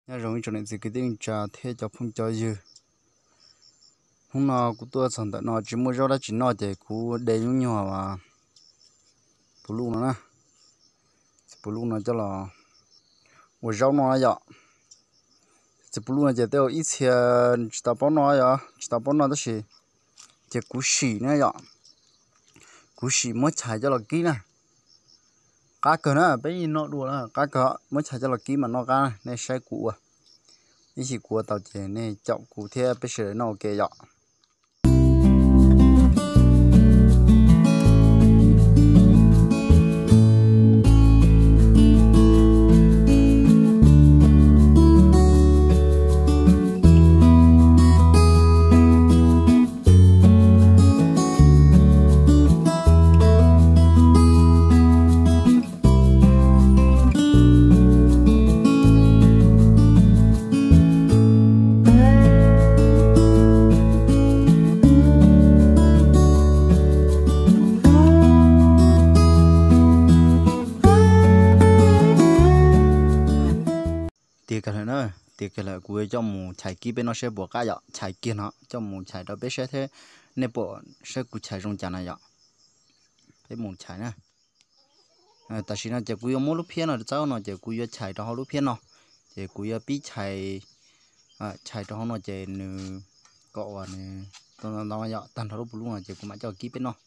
Nyob zoo ib tsoom niam txiv kwv tij neej tsa thiab cov phooj cov ywg. Hnub no kuv tuaj txog ntawm no tsis muaj zaub dab tsi noj ces kuv de lub nyuag puv luj no na, txiv puv luj no coj los ua zaub noj yom. Txiv puv luj no ces tej zaum ib txhia tsis tau paub noj yom, tsis tau paub noj tab sis ces kuv sim na yom, kuv sim muab chais coj los kib na. Qab kawg na, peb yeej noj dua na, qab kawg, muab chais coj los kib mas noj qab na, nej saib kuv ua. Ib chim kuv ua tau ces nej caum kuv thiab peb sawv daws noj ua ke yom. Tiav kiag lawm na, tiav kiag lawm kuv yuav coj mus chais kib peb noj saib puas qab yom, chais kiag no coj mus chais rau peb saib thiab, nej pom saib kuv chais zoo cas na yom. Peb mus chais na. Tam sim no ces kuv yuav muab lub phiab no txawb no ces kuv yuav chais rau hauv lub phiab no, ces kuv yuav pib chais, chais rau hauv no ces nws kom uas nws ntoo ntoo yom, tag nrho lub puv luj no ces kuv mam coj kib peb noj.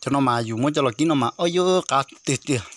Cov no mas yus muab coj los kib no mas ob yuav qab tiag tiag.